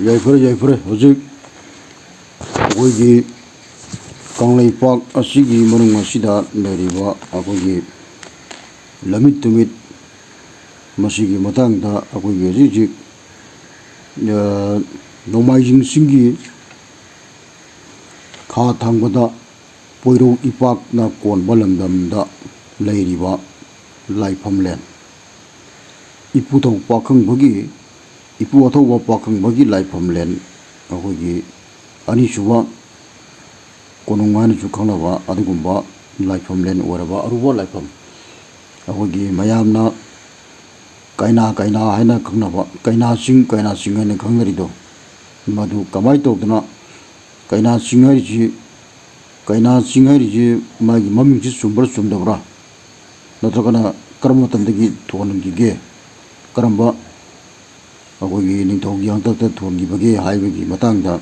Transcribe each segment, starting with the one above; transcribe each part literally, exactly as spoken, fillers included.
ꯌꯥꯏꯐꯔꯦ, ꯌꯥꯏꯐꯔꯦ꯫ ꯍꯧꯖꯤꯛ ꯑꯩꯈꯣꯏꯒꯤ ꯀꯪꯂꯩꯄꯥꯛ ꯑꯁꯤꯒꯤ ꯃꯅꯨꯡ ꯑꯁꯤꯗ ꯂꯩꯔꯤꯕ ꯑꯩꯈꯣꯏꯒꯤ ꯂꯝꯃꯤꯠ ꯇꯨꯃꯤꯠ, ꯃꯁꯤꯒꯤ ꯃꯇꯥꯡꯗ ꯑꯩꯈꯣꯏꯒꯤ ꯍꯧꯖꯤꯛ ꯍꯧꯖꯤꯛ, ꯑ, ꯅꯣꯡꯃꯥꯏꯖꯤꯡ ꯆꯤꯡꯒꯤ ꯈꯥ ꯊꯪꯕꯗ ꯄꯣꯏꯔꯧ ꯏꯄꯥꯛꯅ ꯀꯣꯟꯕ ꯂꯝꯗꯝꯗ ꯂꯩꯔꯤꯕ ꯂꯥꯏꯐꯝꯂꯦꯟ, ꯏꯄꯨꯊꯧ ꯄꯥꯈꯪꯕꯒꯤ, ꯏꯄꯨ ꯑꯊꯧꯕ ꯄꯥꯈꯪꯕꯒꯤ ꯂꯥꯏꯐꯝꯂꯦꯟ, ꯑꯩꯈꯣꯏꯒꯤ ꯑꯅꯤꯁꯨꯕ ꯀꯣꯅꯨꯡ ꯍꯥꯏꯅꯁꯨ ꯈꯪꯅꯕ ꯑꯗꯨꯒꯨꯝꯕ ꯂꯥꯏꯐꯝꯂꯦꯟ ꯑꯣꯏꯔꯕ ꯑꯔꯨꯕ ꯂꯥꯏꯐꯝ, ꯑꯩꯈꯣꯏꯒꯤ ꯃꯌꯥꯝꯅ ꯀꯩꯅꯥ, ꯀꯩꯅꯥ ꯍꯥꯏꯅ ꯈꯪꯅꯕ, ꯀꯩꯅꯥ ꯆꯤꯡ, ꯀꯩꯅꯥ ꯆꯤꯡ ꯍꯥꯏꯅ ꯈꯪꯅꯔꯤꯗꯣ, ꯃꯗꯨ ꯀꯃꯥꯏꯅ ꯇꯧꯗꯅ ꯀꯩꯅꯥ ꯆꯤꯡ ꯍꯥꯏꯔꯤꯁꯤ, ꯀꯩꯅꯥ ꯆꯤꯡ ꯍꯥꯏꯔꯤꯁꯤ ꯃꯥꯒꯤ ꯃꯃꯤꯡꯁꯤ ꯆꯨꯝꯕ꯭ꯔꯥ ꯆꯨꯝꯗꯕ꯭ꯔꯥ, ꯅꯠꯇ꯭ꯔꯒꯅ ꯀꯔꯝꯕ ꯃꯇꯝꯗꯒꯤ ꯊꯣꯟꯈꯤꯒꯦ, ꯀꯔꯝꯕ ꯑꯩꯈꯣꯏꯒꯤ ꯅꯤꯡꯊꯧꯒꯤ ꯍꯥꯛꯇꯛꯇ ꯊꯣꯟꯈꯤꯕꯒꯦ ꯍꯥꯏꯕꯒꯤ ꯃꯇꯥꯡꯗ,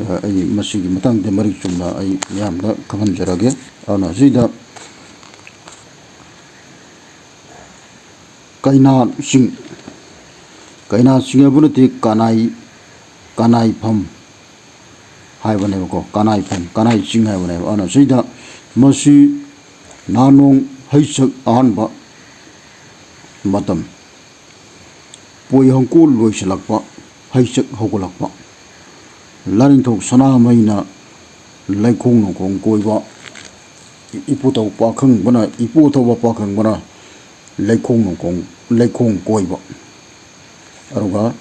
ꯑ, ꯑꯩ ꯃꯁꯤꯒꯤ ꯃꯇꯥꯡꯗ ꯃꯔꯤꯛ ꯆꯨꯝꯅ ꯑꯩ ꯃꯌꯥꯝꯗ ꯈꯪꯍꯟꯖꯔꯒꯦ꯫ ꯑꯗꯨꯅ ꯁꯤꯗ ꯀꯩꯅꯥ ꯆꯤꯡ, ꯀꯩꯅꯥ ꯆꯤꯡ ꯍꯥꯏꯕ ꯅꯠꯇꯦ, ꯀꯅꯥꯏ, ꯀꯅꯥꯏꯐꯝ ꯍꯥꯏꯕꯅꯦꯕꯀꯣ, ꯀꯅꯥꯏꯐꯝ, ꯀꯅꯥꯏ ꯆꯤꯡ ꯍꯥꯏꯕꯅꯦꯕ꯫ ꯑꯗꯨꯅ ꯁꯤꯗ ꯃꯁꯤ ꯅꯥꯅꯣꯡ ꯍꯩꯆꯛ ꯑꯍꯥꯟꯕ ꯃꯇꯝ, ꯄꯣꯏ ꯍꯪꯀꯣꯜ ꯂꯣꯏꯁꯤꯜꯂꯛꯄ, ꯍꯩꯆꯛ ꯍꯧꯒꯠꯂꯛꯄ, ꯂꯥꯏꯅꯤꯡꯊꯧ ꯁꯅꯥꯃꯍꯤꯅ ꯂꯩꯈꯣꯡ ꯅꯣꯡꯈꯣꯡ ꯀꯣꯏꯕ, ꯏꯄꯨꯊꯧ ꯄꯥꯈꯪꯕꯅ, ꯏꯄꯨ ꯑꯊꯧꯕ ꯄꯥꯈꯪꯕꯅ ꯂꯩꯈꯣꯡ ꯅꯣꯡꯈꯣꯡ, ꯂꯩꯈꯣꯡ ꯀꯣꯏꯕ, ꯑꯗꯨꯒ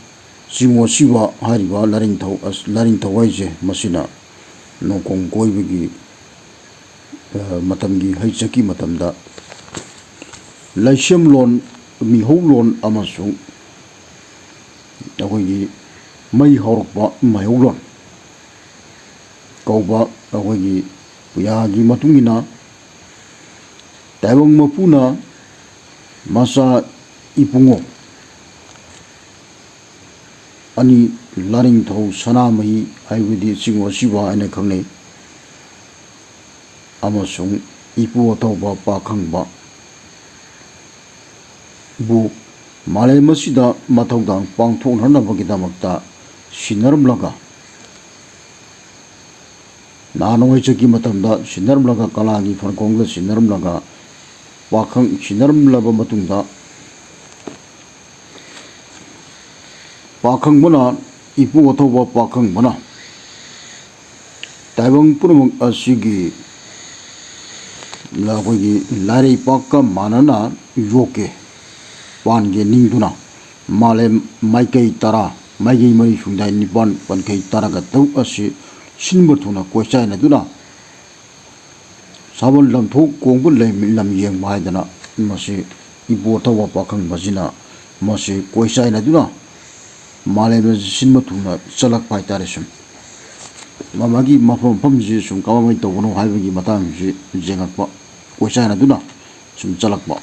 ꯆꯤꯡꯉꯣ ꯁꯤꯕ ꯍꯥꯏꯔꯤꯕ ꯂꯥꯏꯅꯤꯡꯊꯧ, ꯑꯁ, ꯂꯥꯏꯅꯤꯡꯊꯧ ꯍꯥꯏꯁꯦ ꯃꯁꯤꯅ ꯅꯣꯡꯈꯣꯡ ꯀꯣꯏꯕꯒꯤ, ꯑ, ꯃꯇꯝꯒꯤ ꯍꯩꯆꯛꯀꯤ ꯃꯇꯝꯗ ꯂꯩꯁꯦꯝꯂꯣꯟ, ꯃꯤꯍꯧꯂꯣꯟ ꯑꯃꯁꯨꯡ ꯑꯩꯈꯣꯏꯒꯤ ꯃꯩ ꯍꯧꯔꯛꯄ ꯃꯩꯍꯧꯂꯣꯟ ꯀꯧꯕ ꯑꯩꯈꯣꯏꯒꯤ ꯄꯨꯌꯥꯒꯤ ꯃꯇꯨꯡ ꯏꯟꯅ ꯇꯥꯏꯕꯪ ꯃꯄꯨꯅ ꯃꯆꯥ ꯏꯕꯨꯡꯉꯣ ꯑꯅꯤ, ꯂꯥꯏꯅꯤꯡꯊꯧ ꯁꯅꯥꯃꯍꯤ ꯍꯥꯏꯕꯗꯤ ꯆꯤꯡꯉꯣ ꯁꯤꯕ ꯍꯥꯏꯅ ꯈꯪꯅꯩ, ꯑꯃꯁꯨꯡ ꯏꯄꯨ ꯑꯊꯧꯕ ꯄꯥꯈꯪꯕ ꯕꯨ ꯃꯥꯂꯦꯝ ꯑꯁꯤꯗ ꯃꯊꯧꯗꯥꯡ ꯄꯥꯡꯊꯣꯛꯅꯅꯕꯒꯤꯗꯃꯛꯇ ꯁꯤꯟꯅꯔꯝꯂꯒ, ꯅꯍꯥꯟꯋꯥꯏ ꯆꯠꯈꯤ ꯃꯇꯝꯗ ꯁꯤꯟꯅꯔꯝꯂꯒ, ꯀꯂꯥꯒꯤ ꯐꯔꯀꯣꯡꯗ ꯁꯤꯟꯅꯔꯝꯂꯒ, ꯄꯥꯈꯪ ꯁꯤꯟꯅꯔꯝꯂꯕ ꯃꯇꯨꯡꯗ, ꯄꯥꯈꯪꯕꯅ, ꯏꯄꯨ ꯑꯊꯧꯕ ꯄꯥꯈꯪꯕꯅ ꯇꯥꯏꯕꯪ ꯄꯨꯝꯅꯃꯛ ꯑꯁꯤꯒꯤ, ꯑꯩꯈꯣꯏꯒꯤ ꯂꯥꯏꯔꯩꯄꯥꯛꯀ ꯃꯥꯟꯅꯅ ꯌꯣꯛꯀꯦ, ꯄꯥꯟꯒꯦ ꯅꯤꯡꯗꯨꯅ, ꯃꯥꯂꯦꯝ ꯃꯥꯏꯀꯩ ꯇꯔꯥ, ꯃꯥꯏꯀꯩ ꯃꯔꯤ ꯁꯨꯡꯗꯥꯏ ꯅꯤꯄꯥꯟ, ꯄꯟꯈꯩ ꯇꯔꯥꯒ ꯇꯔꯨꯛ ꯑꯁꯤ ꯁꯤꯟꯕ ꯊꯨꯡꯅ ꯀꯣꯏꯆꯥꯏꯅꯗꯨꯅ, ꯁꯥꯕꯜ ꯂꯝꯊꯣꯛ ꯀꯣꯡꯕ ꯂꯩ-, ꯂꯝ ꯌꯦꯡꯕ ꯍꯥꯏꯗꯅ, ꯃꯁꯤ ꯏꯄꯨ ꯑꯊꯧꯕ ꯄꯥꯈꯪꯕꯁꯤꯅ ꯃꯁꯤ ꯀꯣꯏꯆꯥꯏꯅꯗꯨꯅ ꯃꯥꯂꯦꯝ ꯑꯁꯤ ꯁꯤꯟꯕ ꯊꯨꯡꯅ ꯆꯠꯂꯛꯄ ꯍꯥꯏꯇꯥꯔꯦ꯫ ꯁꯨꯝ ꯃꯥ-, ꯃꯥꯒꯤ ꯃꯐꯝ ꯃꯐꯝꯁꯤ ꯁꯨꯝ ꯀꯃꯥꯏꯅ ꯇꯧꯕꯅꯣ ꯍꯥꯏꯕꯒꯤ ꯃꯇꯥꯡꯁꯤ ꯌꯦꯡꯉꯛꯄ, ꯀꯣꯏꯆꯥꯏꯅꯗꯨꯅ ꯁꯨꯝ ꯆꯠꯂꯛꯄ꯫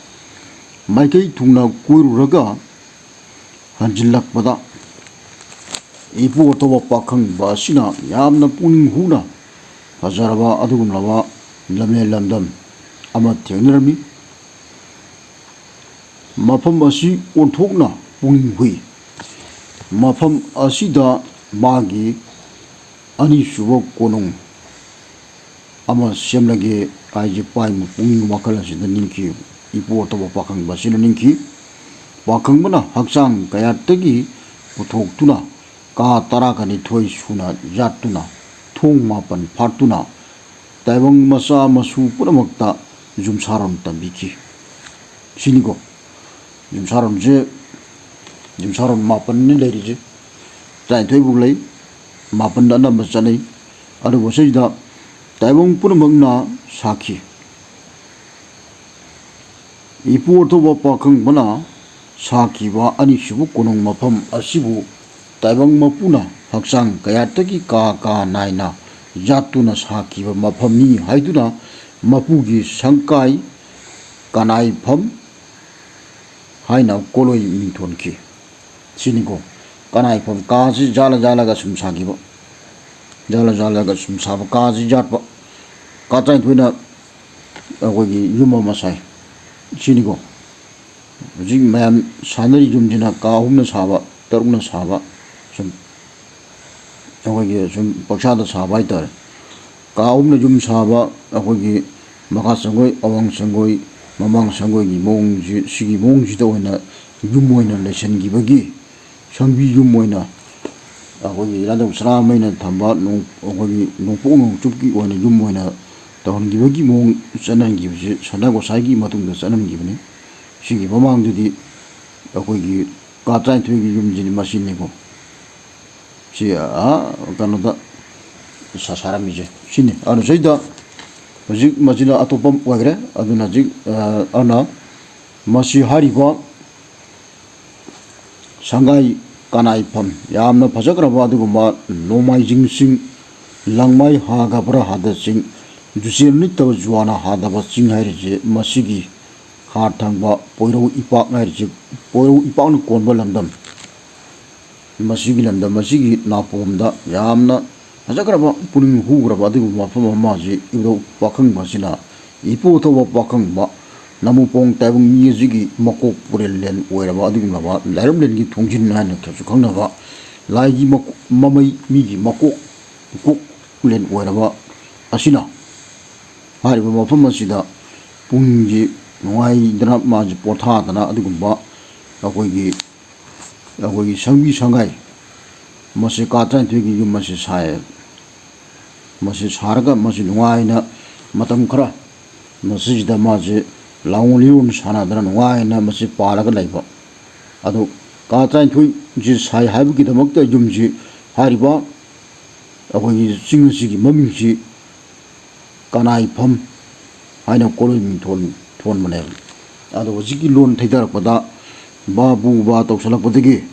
ꯃꯥꯏꯀꯩ ꯊꯨꯡꯅ ꯀꯣꯏꯔꯨꯔꯒ ꯍꯟꯖꯤꯜꯂꯛꯄꯗ, ꯏꯄꯨ ꯑꯊꯧꯕ ꯄꯥꯈꯪꯕ ꯑꯁꯤꯅ ꯌꯥꯝꯅ ꯄꯨꯛꯅꯤꯡ ꯍꯨꯅ ꯐꯖꯔꯕ ꯑꯗꯨꯒꯨꯝꯂꯕ ꯂꯝꯂꯦꯟ ꯂꯝꯗꯝ ꯑꯃ ꯊꯦꯡꯅꯔꯝꯃꯤ꯫ ꯃꯐꯝ ꯑꯁꯤ ꯑꯣꯟꯊꯣꯛꯅ ꯄꯨꯛꯅꯤꯡ ꯍꯨꯏ꯫ ꯃꯐꯝ ꯑꯁꯤꯗ ꯃꯥꯒꯤ ꯑꯅꯤꯁꯨꯕ ꯀꯣꯅꯨꯡ ꯑꯃ ꯁꯦꯝꯂꯒꯦ ꯍꯥꯏꯁꯦ ꯄꯥꯏꯕ ꯄꯨꯛꯅꯤꯡ ꯋꯥꯈꯜ ꯑꯁꯤꯗ ꯅꯤꯡꯈꯤ꯫ ꯏꯄꯨ ꯑꯊꯧꯕ ꯄꯥꯈꯪꯕ ꯑꯁꯤꯅ ꯅꯤꯡꯈꯤ꯫ ꯄꯥꯈꯪꯕꯅ ꯍꯛꯆꯥꯡ ꯀꯌꯥꯠꯇꯒꯤ ꯄꯨꯊꯣꯛꯇꯨꯅ ꯀꯥ ꯇꯔꯥꯒ ꯅꯤꯊꯣꯏ ꯁꯨꯅ ꯌꯥꯠꯇꯨꯅ, ꯊꯣꯡ ꯃꯥꯄꯟ ꯐꯥꯠꯇꯨꯅ, ꯇꯥꯏꯕꯪ ꯃꯆꯥ ꯃꯁꯨ ꯄꯨꯝꯅꯃꯛꯇ ꯌꯨꯝꯁꯥꯔꯣꯟ ꯇꯝꯕꯤꯈꯤ꯫ ꯁꯤꯅꯤꯀꯣ꯫ ꯌꯨꯝꯁꯥꯔꯣꯟꯁꯦ, ꯌꯨꯝꯁꯥꯔꯣꯟ ꯃꯥꯄꯟꯅꯤ ꯂꯩꯔꯤꯁꯦ꯫ ꯇꯔꯥꯅꯤꯊꯣꯏ ꯐꯥꯎ ꯂꯩ, ꯃꯥꯄꯟꯗ ꯑꯅꯝꯕ ꯆꯠꯅꯩ꯫ ꯑꯗꯨꯕꯨ ꯁꯤꯗ ꯇꯥꯏꯕꯪ ꯄꯨꯝꯅꯃꯛꯅ ꯁꯥꯈꯤ꯫ ꯏꯄꯨ ꯑꯊꯧꯕ ꯄꯥꯈꯪꯕꯅ ꯁꯥꯈꯤꯕ ꯑꯅꯤꯁꯨꯕ ꯀꯣꯅꯨꯡ ꯃꯐꯝ ꯑꯁꯤꯕꯨ ꯇꯥꯏꯕꯪ ꯃꯄꯨꯅ ꯍꯛꯆꯥꯡ ꯀꯌꯥꯠꯇꯒꯤ ꯀꯥ ꯀꯥ ꯅꯥꯏꯅ ꯌꯥꯠꯇꯨꯅ ꯁꯥꯈꯤꯕ ꯃꯐꯝꯅꯤ ꯍꯥꯏꯗꯨꯅ ꯃꯄꯨꯒꯤ ꯁꯪꯀꯥꯏ ꯀꯅꯥꯏꯐꯝ ꯍꯥꯏꯅ ꯀꯣꯂꯣꯏ ꯃꯤꯡꯊꯣꯟꯈꯤ꯫ ꯁꯤꯅꯤꯀꯣ꯫ ꯀꯅꯥꯏꯐꯝ ꯀꯥꯁꯤ ꯌꯥꯜꯂ ꯌꯥꯜꯂꯒ ꯁꯨꯝ ꯁꯥꯈꯤꯕ, ꯌꯥꯜꯂ ꯌꯥꯜꯂꯒ ꯁꯨꯝ ꯁꯥꯕ, ꯀꯥꯁꯤ ꯌꯥꯠꯄ, ꯀꯥ ꯇꯔꯥꯅꯤꯊꯣꯏꯅ ꯑꯩꯈꯣꯏꯒꯤ ꯌꯨꯝ ꯑꯃ ꯁꯥꯏ꯫ ꯁꯤꯅꯤꯀꯣ꯫ ꯍꯧꯖꯤꯛ ꯃꯌꯥꯝ ꯁꯥꯟꯅꯔꯤ ꯌꯨꯝꯁꯤꯅ ꯀꯥ ꯑꯍꯨꯝꯅ ꯁꯥꯕ, ꯇꯔꯨꯛꯅ ꯁꯥꯕ, ꯁꯨꯝ ꯑꯩꯈꯣꯏꯒꯤ ꯁꯨꯝ ꯄꯪꯁꯥꯗ ꯁꯥꯕ ꯍꯥꯏꯇꯥꯔꯦ꯫ ꯀꯥ ꯑꯍꯨꯝꯅ ꯌꯨꯝ ꯁꯥꯕ, ꯑꯩꯈꯣꯏꯒꯤ ꯃꯈꯥ ꯁꯪꯒꯣꯏ, ꯑꯋꯥꯡ ꯁꯪꯒꯣꯏ, ꯃꯃꯥꯡ ꯁꯪꯒꯣꯏꯒꯤ ꯃꯑꯣꯡꯁꯤ, ꯁꯤꯒꯤ ꯃꯑꯣꯡꯁꯤꯗ ꯑꯣꯏꯅ ꯌꯨꯝ ꯑꯣꯏꯅ ꯂꯩꯁꯟꯈꯤꯕꯒꯤ ꯁꯪꯕꯤ ꯌꯨꯝ ꯑꯣꯏꯅ ꯑꯩꯈꯣꯏꯒꯤ ꯂꯥꯏꯅꯤꯡꯊꯧ ꯁꯅꯥꯃꯍꯤꯅ ꯊꯝꯕ ꯅꯣꯡ-, ꯑꯩꯈꯣꯏꯒꯤ ꯅꯣꯡꯄꯣꯛ ꯅꯣꯡꯆꯨꯞꯀꯤ ꯑꯣꯏꯅ ꯌꯨꯝ ꯑꯣꯏꯅ ꯇꯧꯍꯟꯈꯤꯕꯒꯤ ꯃꯑꯣꯡ ꯆꯠꯅꯍꯟꯈꯤꯕꯁꯤ ꯁꯟꯗꯥ ꯒꯣꯁꯥꯏꯒꯤ ꯃꯇꯨꯡꯗ ꯆꯠꯅꯍꯟꯈꯤꯕꯅꯤ꯫ ꯁꯤꯒꯤ ꯃꯃꯥꯡꯗꯗꯤ ꯑꯩꯈꯣꯏꯒꯤ ꯀꯥ ꯇꯔꯥꯅꯤꯊꯣꯏꯒꯤ ꯌꯨꯝꯁꯤꯗꯤ ꯃꯁꯤꯅꯤꯀꯣ꯫ ꯁꯤ, ꯑꯥ, ꯀꯩꯅꯣꯗ ꯁꯥ-, ꯁꯥꯔꯝꯃꯤꯁꯦ ꯁꯤꯅꯤ꯫ ꯑꯗꯨꯅ ꯁꯤꯗ ꯍꯧꯖꯤꯛ ꯃꯁꯤꯅ ꯑꯇꯣꯞꯄ ꯑꯃ ꯑꯣꯏꯈ꯭ꯔꯦ꯫ ꯑꯗꯨꯅ ꯍꯧꯖꯤꯛ, ꯑ, ꯑꯗꯨꯅ ꯃꯁꯤ ꯍꯥꯏꯔꯤꯕ ꯁꯪꯒꯥꯏ ꯀꯅꯥꯏꯐꯝ, ꯌꯥꯝꯅ ꯐꯖꯈ꯭ꯔꯕ ꯑꯗꯨꯒꯨꯝꯕ ꯅꯣꯡꯃꯥꯏꯖꯤꯡ ꯆꯤꯡ, ꯂꯪꯃꯥꯏ ꯍꯥꯒꯕ꯭ꯔꯥ ꯍꯥꯗ ꯆꯤꯡ, ꯖꯨꯆꯦꯜ ꯅꯤꯛꯇꯕ ꯖꯨꯋꯥꯅ ꯍꯥꯗꯕ ꯆꯤꯡ ꯍꯥꯏꯔꯤꯁꯦ, ꯃꯁꯤꯒꯤ ꯍꯥꯔ ꯊꯪꯕ ꯄꯣꯏꯔꯧ ꯏꯄꯥꯛ ꯍꯥꯏꯔꯤꯁꯦ, ꯄꯣꯏꯔꯧ ꯏꯄꯥꯛꯅ ꯀꯣꯟꯕ ꯂꯝꯗꯝ꯫ ꯃꯁꯤꯒꯤ ꯂꯝꯗꯝ ꯑꯁꯤꯒꯤ ꯅꯥꯄꯣꯝꯗ ꯌꯥꯝꯅ ꯐꯖꯈ꯭ꯔꯕ, ꯄꯨꯛꯅꯤꯡ ꯍꯨꯈ꯭ꯔꯕ ꯑꯗꯨꯒꯨꯝꯕ ꯃꯐꯝ ꯑꯃ ꯑꯁꯤ ꯏꯕꯨꯙꯧ ꯄꯥꯈꯪꯕ ꯑꯁꯤꯅ ꯏꯄꯨ ꯊꯧꯕ ꯄꯥꯈꯪꯕ ꯅꯃꯨꯄꯣꯡ ꯇꯥꯏꯕꯪ ꯃꯤ ꯑꯁꯤꯒꯤ ꯃꯀꯣꯛ ꯄꯨꯔꯦꯜꯂꯦꯟ ꯑꯣꯏꯔꯕ ꯑꯗꯨꯒꯨꯝꯂꯕ ꯂꯥꯏꯔꯝꯂꯦꯟꯒꯤ ꯊꯣꯡꯖꯤꯟ ꯍꯥꯏꯅꯁꯨ ꯈꯪꯅꯕ ꯂꯥꯏꯒꯤ ꯃꯀꯣꯛ, ꯃꯃꯩ ꯃꯤꯒꯤ ꯃꯀꯣꯛ, ꯃꯀꯣꯛ ꯂꯦꯟ ꯑꯣꯏꯔꯕ ꯑꯁꯤꯅ ꯍꯥꯏꯔꯤꯕ ꯃꯐꯝ ꯑꯁꯤꯗ ꯄꯨꯛꯅꯤꯡꯁꯤ ꯅꯨꯡꯉꯥꯏꯗꯅ, ꯃꯥꯁꯤ ꯄꯣꯊꯥꯗꯅ ꯑꯗꯨꯒꯨꯝꯕ ꯑꯩꯈꯣꯏꯒꯤ, ꯑꯩꯈꯣꯏꯒꯤ ꯁꯪꯕꯤ ꯁꯪꯒꯥꯏ, ꯃꯁꯤ ꯀꯥ ꯇꯔꯥꯅꯤꯊꯣꯏꯒꯤ ꯌꯨꯝ ꯑꯁꯤ ꯁꯥꯏ꯫ ꯃꯁꯤ ꯁꯥꯔꯒ ꯃꯁꯤ ꯅꯨꯡꯉꯥꯏꯅ ꯃꯇꯝ ꯈꯔ ꯃꯁꯤꯁꯤꯗ ꯃꯥꯁꯤ ꯂꯥꯡꯑꯣ ꯂꯤꯔꯣꯟ ꯁꯥꯟꯅꯗꯅ ꯅꯨꯡꯉꯥꯏꯅ ꯃꯁꯤ ꯄꯥꯜꯂꯒ ꯂꯩꯕ꯫ ꯑꯗꯨ ꯀꯥ ꯇꯔꯥꯅꯤꯊꯣꯏꯁꯤ ꯁꯥꯏ ꯍꯥꯏꯕꯒꯤꯗꯃꯛꯇ ꯌꯨꯝꯁꯤ, ꯍꯥꯏꯔꯤꯕ ꯑꯩꯈꯣꯏꯒꯤ ꯆꯤꯡ ꯑꯁꯤꯒꯤ ꯃꯃꯤꯡꯁꯤ ꯀꯅꯥꯏꯐꯝ ꯍꯥꯏꯅ ꯀꯣꯂꯣꯏ ꯃꯤꯡꯊꯣꯟ ꯊꯣꯟꯕꯅꯦꯕ꯫ ꯑꯗꯣ ꯍꯧꯖꯤꯛꯀꯤ ꯂꯣꯟ ꯊꯩꯗꯔꯛꯄꯗ ꯕꯥ ꯕꯨ ꯕꯥ ꯇꯧꯁꯜꯂꯛꯄꯗꯒꯤ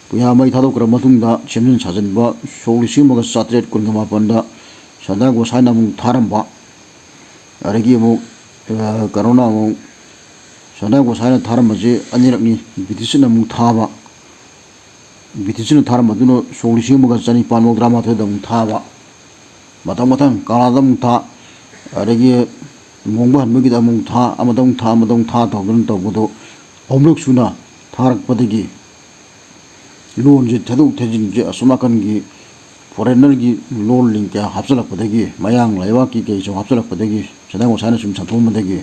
ꯄꯨꯌꯥ ꯃꯩ ꯊꯥꯗꯣꯛꯈ꯭ꯔ ꯃꯇꯨꯡꯗ ꯁꯦꯝꯖꯤꯟ ꯁꯥꯖꯤꯟꯕ ꯁꯣꯛ ꯂꯤꯁꯤꯡ ꯑꯃꯒ ꯆꯥꯇ꯭ꯔꯦꯠ ꯀꯨꯟꯒ ꯃꯥꯄꯟꯗ ꯁꯟꯗꯥ ꯒꯣꯁꯥꯏꯅ ꯑꯃꯨꯛ ꯊꯥꯔꯝꯕ, ꯑꯗꯒꯤ ꯑꯃꯨꯛ, ꯑ, ꯀꯩꯅꯣꯅ ꯑꯃꯨꯛ ꯁꯟꯗꯥ ꯒꯣꯁꯥꯏꯅ ꯊꯥꯔꯝꯕꯁꯦ ꯑꯅꯤꯔꯛꯅꯤ꯫ ꯕ꯭ꯔꯤꯇꯤꯁꯅ ꯑꯃꯨꯛ ꯊꯥꯕ, ꯕ꯭ꯔꯤꯇꯤꯁꯅ ꯊꯥꯔꯝꯕꯗꯨꯅ ꯁꯣꯛ ꯂꯤꯁꯤꯡ ꯑꯃꯒ ꯆꯅꯤꯄꯥꯟ ꯃꯧꯗ꯭ꯔꯥ ꯃꯥꯊꯣꯏꯗ ꯑꯃꯨꯛ ꯊꯥꯕ, ꯃꯊꯪ ꯃꯊꯪ ꯀꯪꯂꯥꯗ ꯑꯃꯨꯛ ꯊꯥ, ꯑꯗꯒꯤ ꯂꯨꯍꯣꯡꯕ ꯍꯟꯕꯒꯤꯗ ꯑꯃꯨꯛ ꯊꯥ, ꯑꯃꯗ ꯑꯃꯨꯛ ꯊꯥ, ꯑꯃꯗ ꯑꯃꯨꯛ ꯊꯥ ꯇꯧꯗꯅ ꯇꯧꯕꯗꯣ ꯑꯍꯨꯝꯂꯛ ꯁꯨꯅ ꯊꯥꯔꯛꯄꯗꯒꯤ ꯂꯣꯟꯁꯦ ꯊꯥꯗꯣꯛ ꯊꯥꯖꯤꯟꯁꯦ ꯑꯁꯣꯝ ꯅꯥꯀꯟꯒꯤ ꯐꯣꯔꯦꯟꯅꯔꯒꯤ ꯂꯣꯟ ꯂꯤꯡ ꯀꯌꯥ ꯍꯥꯞꯆꯤꯜꯂꯛꯄꯗꯒꯤ, ꯃꯌꯥꯡ ꯂꯩꯕꯥꯛꯀꯤ ꯀꯩꯁꯨ ꯍꯥꯞꯆꯤꯜꯂꯛꯄꯗꯒꯤ, ꯁꯦꯟꯗꯥꯡ ꯒꯣꯁꯥꯏꯅ ꯁꯨꯝ ꯁꯟꯗꯣꯛꯑꯝꯕꯗꯒꯤ,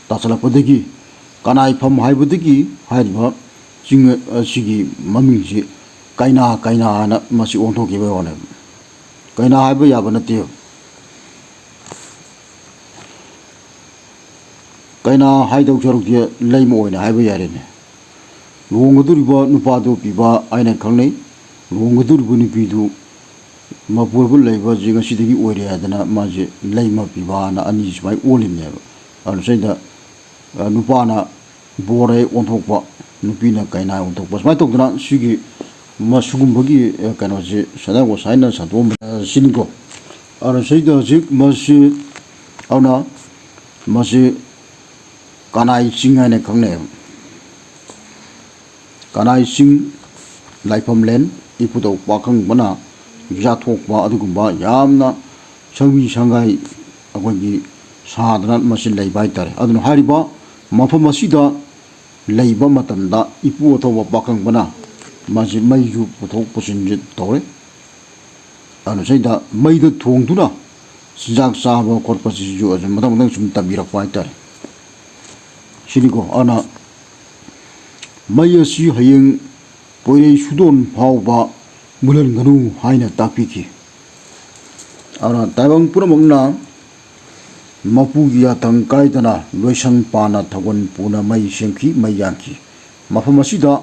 ꯇꯥꯁꯤꯜꯂꯛꯄꯗꯒꯤ, ꯀꯅꯥꯏꯐꯝ ꯍꯥꯏꯕꯗꯒꯤ ꯍꯥꯏꯔꯤꯕ ꯆꯤꯡ ꯑꯁꯤꯒꯤ ꯃꯃꯤꯡꯁꯤ ꯀꯩꯅꯥ, ꯀꯩꯅꯥ ꯍꯥꯏꯅ ꯃꯁꯤ ꯑꯣꯟꯊꯣꯛꯈꯤꯕꯒꯤ ꯋꯥꯅꯦꯕ꯫ ꯀꯩꯅꯥ ꯍꯥꯏꯕ ꯌꯥꯕ ꯅꯠꯇꯦꯕ꯫ ꯀꯩꯅꯥ ꯍꯥꯏꯗꯧ ꯁꯔꯨꯛꯇꯤ ꯂꯩꯃ ꯑꯣꯏꯅ ꯍꯥꯏꯕ ꯌꯥꯔꯦꯅꯦ꯫ ꯂꯨꯍꯣꯡꯒꯗꯧꯔꯤꯕ ꯅꯨꯄꯥꯗꯨ ꯄꯤꯕ ꯍꯥꯏꯅ ꯈꯪꯅꯩ꯫ ꯂꯨꯍꯣꯡꯒꯗꯧꯔꯤꯕ ꯅꯨꯄꯤꯗꯨ ꯃꯄꯨꯔꯣꯏꯕ ꯂꯩꯕꯁꯦ ꯉꯁꯤꯗꯒꯤ ꯑꯣꯏꯔꯦ ꯍꯥꯏꯗꯅ ꯃꯥꯁꯦ ꯂꯩꯃ ꯄꯤꯕ ꯍꯥꯏꯅ ꯑꯅꯤ ꯁꯨꯃꯥꯏꯅ ꯑꯣꯜꯂꯤꯕꯅꯦꯕ꯫ ꯑꯗꯨꯅ ꯁꯤꯗ, ꯑ, ꯅꯨꯄꯥꯅ ꯕꯣꯔ ꯍꯦꯛ ꯑꯣꯟꯊꯣꯛꯄ, ꯅꯨꯄꯤꯅ ꯀꯩꯅꯥ ꯑꯣꯟꯊꯣꯛꯄ, ꯁꯨꯃꯥꯏꯅ ꯇꯧꯗꯅ ꯁꯤꯒꯤ ꯃꯁꯤꯒꯨꯝꯕꯒꯤ, ꯑ, ꯀꯩꯅꯣꯁꯦ ꯁꯦꯟꯗꯥꯡ ꯒꯣꯁꯥꯏꯅ ꯁꯟꯗꯣꯛꯑꯝꯕ, ꯑ, ꯁꯤꯅꯤꯀꯣ꯫ ꯑꯗꯨꯅ ꯁꯤꯗ ꯍꯧꯖꯤꯛ ꯃꯁꯤ, ꯑꯗꯨꯅ ꯃꯁꯤ ꯀꯅꯥꯏ ꯆꯤꯡ ꯍꯥꯏꯅ ꯈꯪꯅꯩ꯫ ꯀꯅꯥꯏ ꯆꯤꯡ, ꯂꯥꯏꯐꯝꯂꯦꯟ, ꯏꯄꯨꯗꯧ ꯄꯥꯈꯪꯕꯅ ꯌꯥꯊꯣꯛꯄ ꯑꯗꯨꯒꯨꯝꯕ ꯌꯥꯝꯅ ꯁꯪꯕꯤ ꯁꯪꯒꯥꯏ ꯑꯩꯈꯣꯏꯒꯤ ꯁꯥꯗꯅ ꯃꯁꯤ ꯂꯩꯕ ꯍꯥꯏꯇꯥꯔꯦ꯫ ꯑꯗꯨꯅ ꯍꯥꯏꯔꯤꯕ ꯃꯐꯝ ꯑꯁꯤꯗ ꯂꯩꯕ ꯃꯇꯝꯗ ꯏꯄꯨ ꯑꯊꯧꯕ ꯄꯥꯈꯪꯕꯅ ꯃꯁꯤ ꯃꯩꯁꯨ ꯄꯨꯊꯣꯛ ꯄꯨꯁꯤꯟꯁꯨ ꯇꯧꯔꯦ꯫ ꯑꯗꯨꯅ ꯁꯤꯗ ꯃꯩꯗ ꯊꯣꯡꯗꯨꯅ ꯆꯤꯟꯖꯥꯛ ꯆꯥꯕ ꯈꯣꯠꯄꯁꯤꯁꯨ ꯑꯗꯨꯝ ꯃꯊꯪ ꯃꯊꯪ ꯁꯨꯝ ꯇꯝꯕꯤꯔꯛꯄ ꯍꯥꯏꯇꯥꯔꯦ꯫ ꯁꯤꯅꯤꯀꯣ꯫ ꯑꯗꯨꯅ ꯃꯩ ꯑꯁꯤ ꯍꯌꯦꯡ ꯄꯣꯏꯔꯩ ꯁꯨꯗꯣꯟ ꯐꯥꯎꯕ ꯃꯨꯜꯍꯟꯒꯅꯨ ꯍꯥꯏꯅ ꯇꯥꯛꯄꯤꯈꯤ꯫ ꯑꯗꯨꯅ ꯇꯥꯏꯕꯪ ꯄꯨꯝꯅꯃꯛꯅ ꯃꯄꯨꯒꯤ ꯌꯥꯊꯪ ꯀꯥꯏꯗꯅ ꯂꯣꯏꯁꯪ ꯄꯥꯟꯅ ꯊꯧꯒꯜ ꯄꯨꯅ ꯃꯩ ꯁꯦꯝꯈꯤ, ꯃꯩ ꯌꯥꯟꯈꯤ꯫ ꯃꯐꯝ ꯑꯁꯤꯗ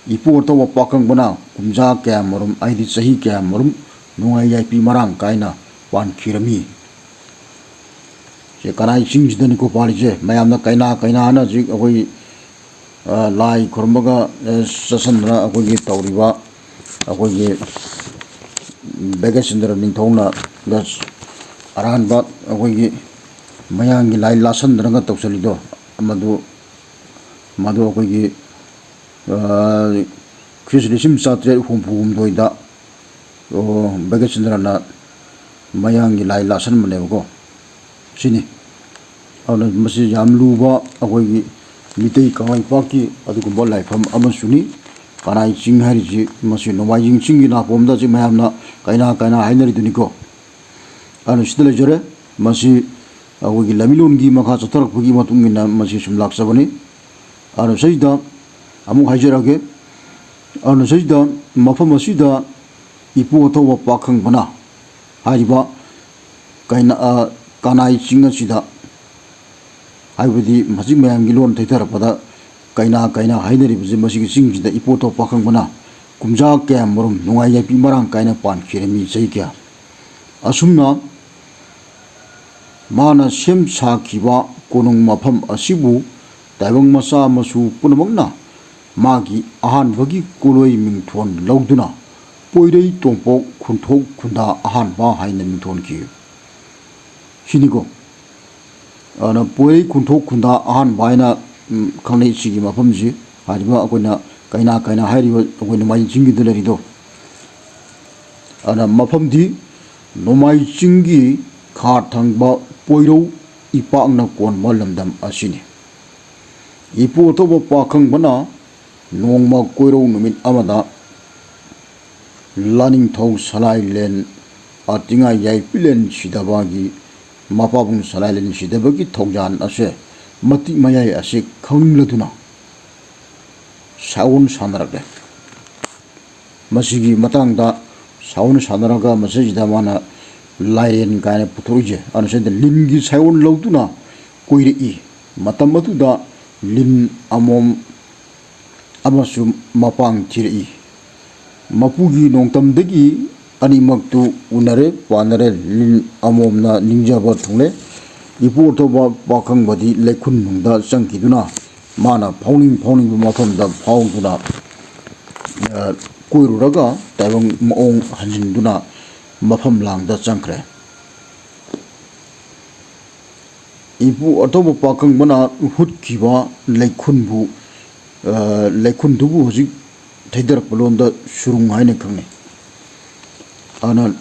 ꯏꯄꯨ ꯑꯇꯧꯕ ꯄꯥꯈꯪꯕꯅ ꯀꯨꯝꯖꯥ ꯀꯌꯥꯃꯔꯨꯝ, ꯍꯥꯏꯗꯤ ꯆꯍꯤ ꯀꯌꯥꯃꯔꯨꯝ ꯅꯨꯡꯉꯥꯏ ꯌꯥꯏꯐꯤ ꯃꯔꯥꯡ ꯀꯥꯏꯅ ꯄꯥꯟꯈꯤꯔꯝꯃꯤ꯫ ꯁꯦ ꯀꯅꯥꯏ ꯆꯤꯡꯁꯤꯗꯅꯤꯀꯣ ꯄꯥꯜꯂꯤꯁꯦ꯫ ꯃꯌꯥꯝꯅ ꯀꯩꯅꯥ, ꯀꯩꯅꯥ ꯍꯥꯏꯅ ꯍꯧꯖꯤꯛ ꯑꯩꯈꯣꯏ, ꯑ, ꯂꯥꯏ ꯈꯨꯔꯨꯝꯕꯒ, ꯑ, ꯆꯠꯁꯟꯗꯅ ꯑꯩꯈꯣꯏꯒꯤ ꯇꯧꯔꯤꯕ ꯑꯩꯈꯣꯏꯒꯤ ꯚꯩꯒ꯭ꯌꯆꯟꯗ꯭ꯔ ꯅꯤꯡꯊꯧꯅ ꯑꯔꯥꯟꯕ ꯑꯩꯈꯣꯏꯒꯤ ꯃꯌꯥꯡꯒꯤ ꯂꯥꯏ ꯂꯥꯠꯁꯟꯗꯅꯒ ꯇꯧꯁꯜꯂꯤꯗꯣ, ꯃꯗꯨ, ꯃꯗꯨ ꯑꯩꯈꯣꯏꯒꯤ, ꯑ, ꯈ꯭ꯔꯤꯁ ꯂꯤꯁꯤꯡ ꯆꯥꯇ꯭ꯔꯦꯠ ꯍꯨꯝꯐꯨ ꯍꯨꯝꯗꯣꯏꯗ, ꯑꯣ, ꯚꯩꯒ꯭ꯌꯆꯟꯗ꯭ꯔꯅ ꯃꯌꯥꯡꯒꯤ ꯂꯥꯏ ꯂꯥꯠꯁꯟꯕꯅꯦꯕꯀꯣ꯫ ꯁꯤꯅꯤ꯫ ꯑꯗꯨꯅ ꯃꯁꯤ ꯌꯥꯝ ꯂꯨꯕ ꯑꯩꯈꯣꯏꯒꯤ ꯃꯤꯇꯩ ꯀꯪꯂꯩꯄꯥꯛꯀꯤ ꯑꯗꯨꯒꯨꯝꯕ ꯂꯥꯏꯐꯝ ꯑꯃꯁꯨꯅꯤ꯫ ꯀꯅꯥꯏ ꯆꯤꯡ ꯍꯥꯏꯔꯤꯁꯤ ꯃꯁꯤ ꯅꯣꯡꯃꯥꯏꯖꯤꯡ ꯆꯤꯡꯒꯤ ꯅꯥꯄꯣꯝꯗ ꯍꯧꯖꯤꯛ ꯃꯌꯥꯝꯅ ꯀꯩꯅꯥ ꯀꯩꯅꯥ ꯍꯥꯏꯅꯔꯤꯗꯨꯅꯤꯀꯣ꯫ ꯑꯗꯨꯅ ꯁꯤꯗ ꯂꯩꯖꯔꯦ꯫ ꯃꯁꯤ ꯑꯩꯈꯣꯏꯒꯤ ꯂꯝꯃꯤꯂꯣꯟꯒꯤ ꯃꯈꯥ ꯆꯠꯊꯔꯛꯄꯒꯤ ꯃꯇꯨꯡ ꯏꯟꯅ ꯃꯁꯤ ꯁꯨꯝ ꯂꯥꯛꯆꯕꯅꯤ꯫ ꯑꯗꯨꯅ ꯁꯤꯗ ꯑꯃꯨꯛ ꯍꯥꯏꯖꯔꯛꯑꯒꯦ꯫ ꯑꯗꯨꯅ ꯁꯤꯗ ꯃꯐꯝ ꯑꯁꯤꯗ ꯏꯄꯨ ꯑꯊꯧꯕ ꯄꯥꯈꯪꯕꯅ ꯍꯥꯏꯔꯤꯕ ꯀꯩꯅ-, ꯑ, ꯀꯅꯥꯏ ꯆꯤꯡ ꯑꯁꯤꯗ, ꯍꯥꯏꯕꯗꯤ ꯍꯧꯖꯤꯛ ꯃꯌꯥꯝꯒꯤ ꯂꯣꯟ ꯊꯩꯊꯔꯛꯄꯗ ꯀꯩꯅꯥ ꯀꯩꯅꯥ ꯍꯥꯏꯅꯔꯤꯕꯁꯤ, ꯃꯁꯤꯒꯤ ꯆꯤꯡꯁꯤꯗ ꯏꯄꯨ ꯑꯊꯧꯕ ꯄꯥꯈꯪꯕꯅ ꯀꯨꯝꯖꯥ ꯀꯌꯥꯃꯔꯨꯝ ꯅꯨꯡꯉꯥꯏ ꯌꯥꯏꯐꯤ ꯃꯔꯥꯡ ꯀꯥꯏꯅ ꯄꯥꯟꯈꯤꯔꯝꯃꯤ ꯆꯍꯤ ꯀꯌꯥ꯫ ꯑꯁꯨꯝꯅ ꯃꯥꯅ ꯁꯦꯝ ꯁꯥꯈꯤꯕ ꯀꯣꯅꯨꯡ ꯃꯐꯝ ꯑꯁꯤꯕꯨ ꯇꯥꯏꯕꯪ ꯃꯆꯥ ꯃꯁꯨ ꯄꯨꯝꯅꯃꯛꯅ ꯃꯥꯒꯤ ꯑꯍꯥꯟꯕꯒꯤ ꯀꯣꯂꯣꯏ ꯃꯤꯡꯊꯣꯟ ꯂꯧꯗꯨꯅ ꯄꯣꯏꯔꯩ ꯇꯣꯝꯄꯣꯛ ꯈꯨꯟꯊꯣꯛ ꯈꯨꯟꯗꯥ ꯑꯍꯥꯟꯕ ꯍꯥꯏꯅ ꯃꯤꯡꯊꯣꯟꯈꯤ꯫ ꯁꯤꯅꯤꯀꯣ꯫ ꯑꯗꯨꯅ ꯄꯣꯏꯔꯩ ꯈꯨꯟꯊꯣꯛ ꯈꯨꯟꯗꯥ ꯑꯍꯥꯟꯕ ꯍꯥꯏꯅ, ꯎꯝ, ꯈꯪꯅꯩ ꯁꯤꯒꯤ ꯃꯐꯝꯁꯤ꯫ ꯍꯥꯏꯔꯤꯕ ꯑꯩꯈꯣꯏꯅ ꯀꯩꯅꯥ ꯀꯩꯅꯥ ꯍꯥꯏꯔꯤꯕ ꯑꯩꯈꯣꯏ ꯅꯣꯡꯃꯥꯏꯖꯤꯡ ꯆꯤꯡꯒꯤꯗ ꯂꯩꯔꯤꯗꯣ꯫ ꯑꯗꯨꯅ ꯃꯐꯝꯗꯤ ꯅꯣꯡꯃꯥꯏꯖꯤꯡꯒꯤ ꯈꯥ ꯊꯪꯕ ꯄꯣꯏꯔꯧ ꯏꯄꯥꯛꯅ ꯀꯣꯟꯕ ꯂꯝꯗꯝ ꯑꯁꯤꯅꯤ꯫ ꯏꯄꯨ ꯑꯊꯧꯕ ꯄꯥꯈꯪꯕꯅ ꯅꯣꯡꯃ ꯀꯣꯏꯔꯧ ꯅꯨꯃꯤꯠ ꯑꯃꯗ ꯂꯥꯅꯤꯡꯊꯧ ꯁꯂꯥꯏꯂꯦꯟ ꯑꯇꯤꯉꯥ ꯌꯥꯏꯄꯤꯂꯦꯟ ꯁꯤꯗꯕꯒꯤ, ꯃꯄꯥꯕꯨꯡ ꯁꯂꯥꯏꯂꯦꯟ ꯁꯤꯗꯕꯒꯤ ꯊꯧꯖꯥꯟ ꯑꯁꯦ ꯃꯇꯤꯛ ꯃꯌꯥꯏ ꯑꯁꯤ ꯈꯪꯂꯗꯨꯅ ꯁꯥꯑꯣꯟ ꯁꯥꯟꯅꯔꯛꯂꯦ꯫ ꯃꯁꯤꯒꯤ ꯃꯇꯥꯡꯗ ꯁꯥꯑꯣꯟ ꯁꯥꯟꯅꯔꯒ ꯃꯁꯤꯗ ꯃꯥꯅ ꯂꯥꯏꯔꯦꯟ ꯀꯥꯏꯅ ꯄꯨꯊꯣꯛꯏꯁꯦ, ꯑꯗꯨꯅ ꯁꯤꯗ ꯂꯤꯟꯒꯤ ꯁꯥꯑꯣꯟ ꯂꯧꯗꯨꯅ ꯀꯣꯏꯔꯛꯏ꯫ ꯃꯇꯝ ꯑꯗꯨꯗ ꯂꯤꯟ ꯑꯃꯣꯝ ꯑꯃꯁꯨ ꯃꯄꯥꯡ ꯊꯤꯔꯛꯏ꯫ ꯃꯄꯨꯒꯤ ꯅꯣꯡꯇꯝꯗꯒꯤ ꯑꯅꯤꯃꯛꯇꯨ ꯎꯅꯔꯦ, ꯄꯥꯟꯅꯔꯦ꯫ ꯂꯤꯟ ꯑꯃꯣꯝꯅ ꯅꯤꯡꯖꯕ ꯊꯨꯡꯂꯦ꯫ ꯏꯄꯨ ꯑꯊꯧꯕ ꯄꯥꯈꯪꯕꯗꯤ ꯂꯩꯈꯨꯟꯅꯨꯡꯗ ꯆꯪꯈꯤꯗꯨꯅ ꯃꯥꯅ ꯐꯥꯎꯅꯤꯡ ꯐꯥꯎꯅꯤꯡꯕ ꯃꯐꯝꯗ ꯐꯥꯎꯗꯨꯅ, ꯑ, ꯀꯣꯏꯔꯨꯔꯒ ꯇꯥꯏꯕꯪ ꯃꯑꯣꯡ ꯍꯟꯖꯤꯟꯗꯨꯅ ꯃꯐꯝ ꯂꯥꯡꯗ ꯆꯪꯈ꯭ꯔꯦ꯫ ꯏꯄꯨ ꯑꯊꯧꯕ ꯄꯥꯈꯪꯕꯅ ꯍꯨꯠꯈꯤꯕ ꯂꯩꯈꯨꯟꯕꯨ, ꯑ, ꯂꯩꯈꯨꯟꯗꯨꯕꯨ ꯍꯧꯖꯤꯛ ꯊꯩꯗꯔꯛꯄ ꯂꯣꯟꯗ ꯁꯨꯔꯨꯡ ꯍꯥꯏꯅ ꯈꯪꯅꯩ꯫ ꯑꯗꯨꯅ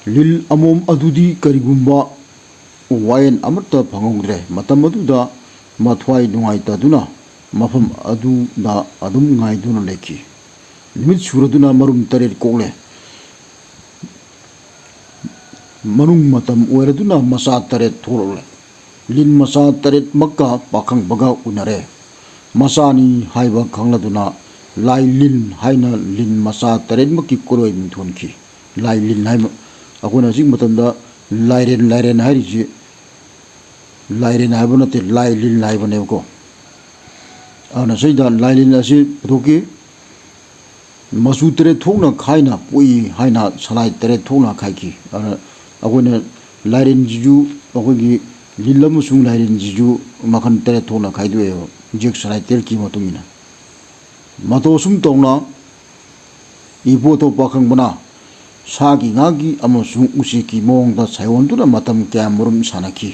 ꯂꯤꯟ ꯑꯃꯣꯝ ꯑꯗꯨꯗꯤ ꯀꯔꯤꯒꯨꯝꯕ ꯋꯥꯌꯦꯜ ꯑꯃꯠꯇ ꯐꯪꯍꯧꯗ꯭ꯔꯦ꯫ ꯃꯇꯝ ꯑꯗꯨꯗ ꯃꯊ꯭ꯋꯥꯏ ꯅꯨꯡꯉꯥꯏꯇꯗꯨꯅ ꯃꯐꯝ ꯑꯗꯨꯗ ꯑꯗꯨꯝ ꯉꯥꯏꯗꯨꯅ ꯂꯩꯈꯤ꯫ ꯅꯨꯃꯤꯠ ꯁꯨꯔꯗꯨꯅ ꯃꯔꯨꯝ ꯇꯔꯦꯠ ꯀꯣꯛꯂꯦ꯫ ꯃꯅꯨꯡ ꯃꯇꯝ ꯑꯣꯏꯔꯗꯨꯅ ꯃꯆꯥ ꯇꯔꯦꯠ ꯊꯣꯛꯂꯛꯂꯦ꯫ ꯂꯤꯟ ꯃꯆꯥ ꯇꯔꯦꯠꯃꯛꯀ ꯄꯥꯈꯪꯕꯒ ꯎꯅꯔꯦ꯫ ꯃꯆꯥꯅꯤ ꯍꯥꯏꯕ ꯈꯪꯂꯗꯨꯅ ꯂꯥꯏ ꯂꯤꯟ ꯍꯥꯏꯅ ꯂꯤꯟ ꯃꯆꯥ ꯇꯔꯦꯠꯃꯛꯀꯤ ꯀꯣꯂꯣꯏ ꯃꯤꯡꯊꯣꯟꯈꯤ꯫ ꯂꯥꯏ ꯂꯤꯟ ꯍꯥꯏꯕ ꯑꯩꯈꯣꯏꯅ ꯍꯧꯖꯤꯛ ꯃꯇꯝꯗ ꯂꯥꯏꯔꯦꯟ, ꯂꯥꯏꯔꯦꯟ ꯍꯥꯏꯔꯤꯁꯤ ꯂꯥꯏꯔꯦꯟ ꯍꯥꯏꯕ ꯅꯠꯇꯦ, ꯂꯥꯏ ꯂꯤꯟ ꯍꯥꯏꯕꯅꯦꯕꯀꯣ꯫ ꯑꯗꯨꯅ ꯁꯤꯗ ꯂꯥꯏ ꯂꯤꯟ ꯑꯁꯤ ꯄꯨꯊꯣꯛꯈꯤ꯫ ꯃꯆꯨ ꯇꯔꯦꯠ ꯊꯣꯛꯅ ꯈꯥꯏꯅ ꯄꯣꯛꯏ ꯍꯥꯏꯅ ꯁꯂꯥꯏ ꯇꯔꯦꯠ ꯊꯣꯛꯅ ꯈꯥꯏꯈꯤ꯫ ꯑꯗꯨꯅ ꯑꯩꯈꯣꯏꯅ ꯂꯥꯏꯔꯦꯟꯁꯤꯁꯨ, ꯑꯩꯈꯣꯏꯒꯤ ꯂꯤꯟ ꯑꯃꯁꯨꯡ ꯂꯥꯏꯔꯦꯟꯁꯤꯁꯨ ꯃꯈꯜ ꯇꯔꯦꯠ ꯊꯣꯛꯅ ꯈꯥꯏꯗꯣꯛꯑꯦꯕ, ꯖꯦꯛ ꯁꯂꯥꯏ ꯇꯔꯦꯠꯀꯤ ꯃꯇꯨꯡ ꯏꯟꯅ꯫ ꯃꯇꯧ ꯑꯁꯨꯝ ꯇꯧꯅ ꯏꯕꯣꯇꯣ ꯄꯥꯈꯪꯕꯅ ꯁꯥꯒꯤ, ꯉꯥꯒꯤ ꯑꯃꯁꯨꯡ ꯎꯆꯦꯛꯀꯤ ꯃꯑꯣꯡꯗ ꯁꯥꯏꯑꯣꯟꯗꯨꯅ ꯃꯇꯝ ꯀꯌꯥ ꯃꯔꯨꯝ ꯁꯥꯟꯅꯈꯤ꯫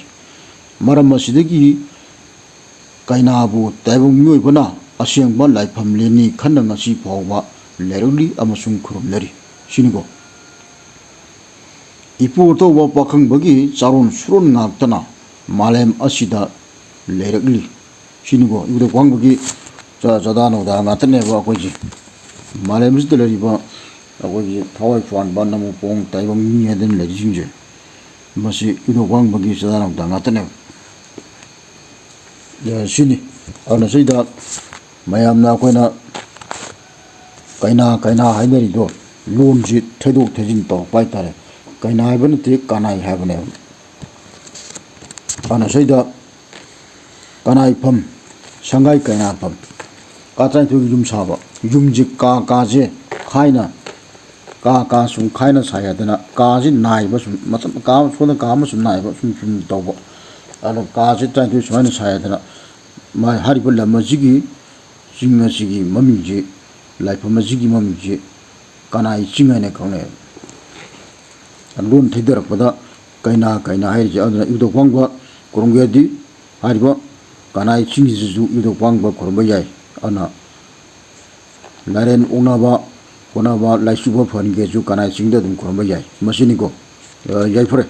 ꯃꯔꯝ ꯑꯁꯤꯗꯒꯤ ꯀꯩꯅꯥꯕꯨ ꯇꯥꯏꯕꯪ ꯃꯤꯑꯣꯏꯕꯅ ꯑꯁꯦꯡꯕ ꯂꯥꯏꯐꯝ ꯂꯦꯟꯅꯤ ꯈꯟꯅ ꯉꯁꯤ ꯐꯥꯎꯕ ꯂꯩꯔꯛꯂꯤ ꯑꯃꯁꯨꯡ ꯈꯨꯔꯨꯝꯅꯔꯤ꯫ ꯁꯤꯅꯤꯀꯣ꯫ ꯏꯄꯨ ꯑꯇꯧꯕ ꯄꯥꯈꯪꯕꯒꯤ ꯆꯥꯔꯣꯟ ꯁꯨꯔꯣꯟ ꯉꯥꯛꯇꯅ ꯃꯥꯂꯦꯝ ꯑꯁꯤꯗ ꯂꯩꯔꯛꯂꯤ꯫ ꯁꯤꯅꯤꯀꯣ, ꯏꯕꯨꯙꯧ ꯄꯥꯈꯪꯕꯒꯤ ꯆ-, ꯆꯥꯗꯥ ꯅꯧꯗꯥ ꯉꯥꯛꯇꯅꯦꯕ ꯑꯩꯈꯣꯏꯁꯦ꯫ ꯃꯥꯂꯦꯝ ꯑꯁꯤꯗ ꯂꯩꯔꯤꯕ ꯑꯩꯈꯣꯏꯒꯤ ꯊꯋꯥꯏ ꯄꯥꯟꯕ ꯅꯃꯨ ꯄꯣꯡ ꯇꯥꯏꯕꯪ ꯃꯤ ꯍꯥꯏꯗꯅ ꯂꯩꯔꯤꯁꯤꯡꯁꯦ, ꯃꯁꯤ ꯏꯕꯨꯙꯧ ꯄꯥꯈꯪꯕꯒꯤ ꯆꯥꯗꯥ ꯅꯧꯗꯥ ꯉꯥꯛꯇꯅꯦꯕ꯫ ꯑ, ꯁꯤꯅꯤ꯫ ꯑꯗꯨꯅ ꯁꯤꯗ ꯃꯌꯥꯝꯅ ꯑꯩꯈꯣꯏꯅ ꯀꯩꯅꯥ, ꯀꯩꯅꯥ ꯍꯥꯏꯅꯔꯤꯗꯣ ꯂꯣꯟꯁꯤ ꯊꯩꯗꯣꯛ ꯊꯩꯖꯤꯟ ꯇꯧꯔꯛꯄ ꯍꯥꯏꯇꯥꯔꯦ꯫ ꯀꯩꯅꯥ ꯍꯥꯏꯕ ꯅꯠꯇꯦ, ꯀꯅꯥꯏ ꯍꯥꯏꯕꯅꯦꯕ꯫ ꯑꯗꯨꯅ ꯁꯤꯗ ꯀꯅꯥꯏꯐꯝ, ꯁꯪꯒꯥꯏ ꯀꯩꯅꯥꯐꯝ, ꯀꯥ ꯇꯔꯥꯅꯤꯊꯣꯏꯒꯤ ꯌꯨꯝ ꯁꯥꯕ, ꯌꯨꯝꯁꯦ ꯀꯥ, ꯀꯥꯁꯦ ꯈꯥꯏꯅ, ꯀꯥ, ꯀꯥ ꯁꯨꯝ ꯈꯥꯏꯅ ꯁꯥꯏ ꯍꯥꯏꯗꯅ, ꯀꯥꯁꯦ ꯅꯥꯏꯕ ꯁꯨꯝ, ꯃꯇꯝ ꯀꯥ ꯑꯃ ꯁꯣꯝꯗ ꯀꯥ ꯑꯃ ꯁꯨꯝ ꯅꯥꯏꯕ ꯁꯨꯝ, ꯁꯨꯝ ꯇꯧꯕ꯫ ꯑꯗꯣ ꯀꯥꯁꯦ ꯇꯔꯥꯅꯤꯊꯣꯏ ꯁꯨꯃꯥꯏꯅ ꯁꯥꯏ ꯍꯥꯏꯗꯅ, ꯃꯥ ꯍꯥꯏꯔꯤꯕ ꯂꯝ ꯑꯁꯤꯒꯤ, ꯆꯤꯡ ꯑꯁꯤꯒꯤ ꯃꯃꯤꯡꯁꯦ, ꯂꯥꯏꯐꯝ ꯑꯁꯤꯒꯤ ꯃꯃꯤꯡꯁꯦ ꯀꯅꯥꯏ ꯆꯤꯡ ꯍꯥꯏꯅ ꯈꯪꯅꯩ꯫ ꯂꯣꯟ ꯊꯩꯗꯔꯛꯄꯗ ꯀꯩꯅꯥ, ꯀꯩꯅꯥ ꯍꯥꯏꯔꯤꯁꯦ꯫ ꯑꯗꯨꯅ ꯏꯕꯨꯙꯧ ꯄꯥꯡꯕ ꯈꯨꯔꯨꯝꯒꯦꯗꯤ ꯍꯥꯏꯔꯤꯕ ꯀꯅꯥꯏ ꯆꯤꯡꯁꯤꯁꯨ ꯏꯕꯨꯙꯧ ꯄꯥꯡꯕ ꯈꯨꯔꯨꯝꯕ ꯌꯥꯏ꯫ ꯑꯗꯨꯅ ꯂꯥꯏꯔꯦꯟ ꯑꯣꯛꯅꯕ ꯍꯣꯠꯅꯕ, ꯂꯥꯏꯆꯨꯕ ꯐꯍꯟꯒꯦꯁꯨ ꯀꯅꯥꯏ ꯆꯤꯡꯗ ꯑꯗꯨꯝ ꯈꯨꯔꯨꯝꯕ ꯌꯥꯏ꯫ ꯃꯁꯤꯅꯤꯀꯣ꯫ ꯑ, ꯌꯥꯏꯐꯔꯦ꯫